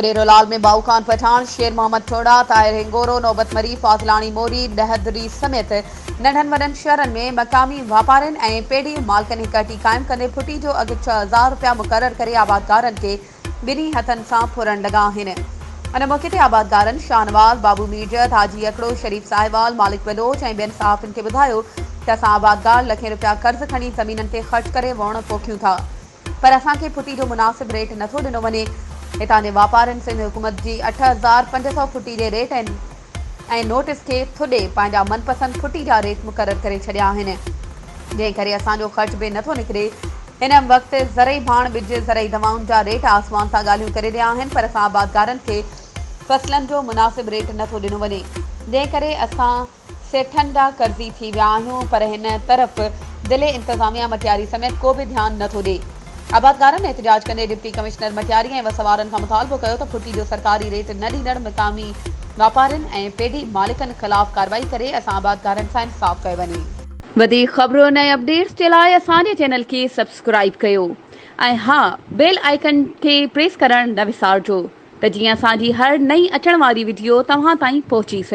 اڏيرو لال ۾ ٻائو خان پٺاڻ، شير محمد ٺوڙها، طاهر هنگورو، نوبت مري، فاضلاڻي موري، ڏهدري سميت ننڍن وڏن شهرن ۾ مقامي واپارين ۽ پيڊي مالڪن هڪ هٽي قائم ڪندي ڦٽي جو اگهه 6000 رپيا مقرر ڪري آبادگارن کي ٻنهي هٿن سان ڦرڻ لڳا آهن. ان موقعي تي آبادگارن شاهنواز، بابو ميرجت، حاجي اکڙو، شريف ساهيوال، مالڪ بلوچ ۽ ٻين صحافين کي ٻڌايو ته اسان آبادگار لکين رپيا قرض کڻي زمينن تي خرچ ڪري ووڻ پوکيون ٿا پر اسان کي ڦٽي جو مناسب ريٽ نٿو ڏنو وڃي. هتان جي واپارين سنڌ حڪومت جي 8500 ڦٽي جي ريٽ ۽ نوٽيس کي ٿڏي پنهنجا من پسند ڦٽي جا ريٽ مقرر ڪري ڇڏيا آهن جنهن ڪري اسان جو خرچ به نٿو نڪري. هن وقت زرعي ڀاڻ، ٻج، زرعي دوائن جا ريٽ آسمان سان ڳالهيون ڪري رهيا آهن پر اسان آبادگارن کي فصلن جو مناسب ريٽ نٿو ڏنو وڃي جنهن ڪري اسان سيٺن جا قرضي ٿي ويا آهيون پر هن طرف ضلعي انتظاميا مٽياري سميت ڪو به ڌيان نه ٿو ڏئي. آبادگارن احتجاج ڪندي ڊپٽي ڪمشنر مٽياري ۽ وس وارن کان مطالبو ڪيو ته ڦٽي جو سرڪاري ريٽ نه ڏيندڙ مقامي واپارين ۽ پيڊي مالڪن خلاف ڪارروائي ڪري اسان آبادگارن سان انصاف ڪيو وڃي. وڌيڪ خبرن ۽ اپڊيٽس جي لاء اسان جي چينل کي سبسڪرائيب ڪيو ۽ ها بيل آئيڪن کي پريس ڪرڻ نه وسارجو ته جيئن اسان جي هر نئين اچڻ واري وڊيو توهان تائين پهچي سگهي.